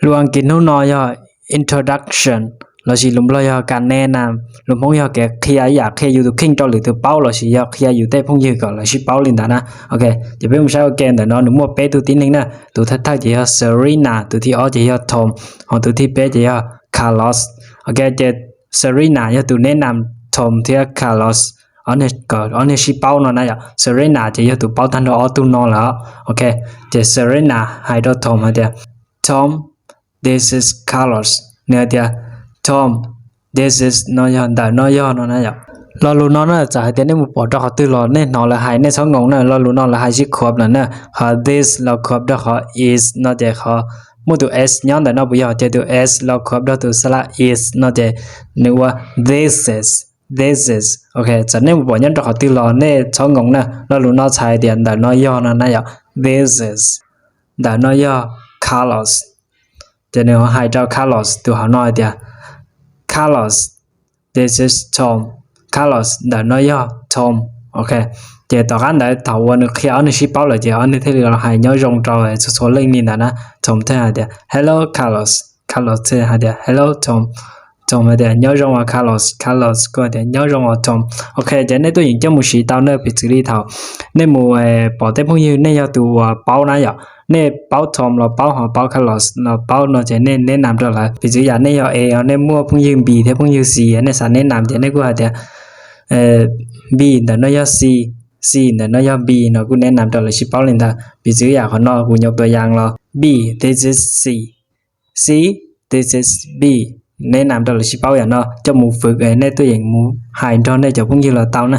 Lus Askiv hnub no yog introduction lossis lus Nplog yog การแนะนำ, lus Hmoob yog kev qhia ib yam qhia yus tus kheej rau lwm tus paub lossis yog qhia yus tej phooj ywg kom lawv sib paub li ntawd na. Ok, ces peb mus saib ua ke ntawm no nws muaj peb tug tib neeg na. Tus thawj thawj ces yog Serena, tus thib ob ces yog Tom, ho tus thib peb ces yog Carlos. Ok, ces Serena yog tus แนะนำ Tom thiab Carlos, ob niag sib paub no na yom. Serena ces yog tus paub tag nrho ob tug no lawm. Ok, ces Serena hais rau Tom hais tias, Tom, this is Carlos. Nws hais tias, Tom, this is no yog ntawm no yog no na yom. Lo lus no na txawm hais tias nej mus pom rau qhov twg los nej hnov lawv hais nej txhob ngoo na. Lo lus no lawv hais sib khuav lawm na. Qhov this los khuav rau qhov is no ces qhov muaj tus s nyob ntawm no puas yog, ces tus s los khuav rau tus xab lab is no ces nws ua this is, this is. Ok, txawm nej mus pom nyob rau qhov twg los nej txhob ngoo na. Lo lus no txhais tias ntawm no yog no na yom. This is, ntawm no yog Carlos. Ces nws hais rau Carlos tus hauv no hais tias, Carlos, this is Tom. Carlos, ntawm no yog Tom. Ok, ces tom qab ntawd thaum uas nws qhia ob niag sib paub lawm ces ob niag thiaj li los hais nyob zoo rau txhua txhua leej li ntawd na. Tom thiaj hais tias, hello Carlos. Carlos thiaj hais tias, hello Tom. Tom hais tias, nyob zoo os Carlos. Carlos kuj hais tias, nyob zoo os Tom. Ok, ces nej tuaj yeem coj mus siv tau na, piv txwv li thaum nej mus pom tej phooj ywg nej yog tus uas paub na yom, nej paub Tom los paub, ho paub Carlos los paub no ces nej แนะนำ rau lawv. Piv txwv yam nej yog A, nej muaj phooj ywg B thiab phooj ywg C, nej xav แนะนำ ces nej kuj hais tias, B, ntawm no yog C, C, ntawm no yog B no kuj แนะนำ rau lawv sib paub li ntawd. Piv txwv yam qhov no kuv nyuam tus yas los, B, this is C, C, this is B, แนะนำ rau lawv sib paub yam no. Coj mus fwv, nej tuaj yeem mus hais nrog nej cov phooj ywg los tau na.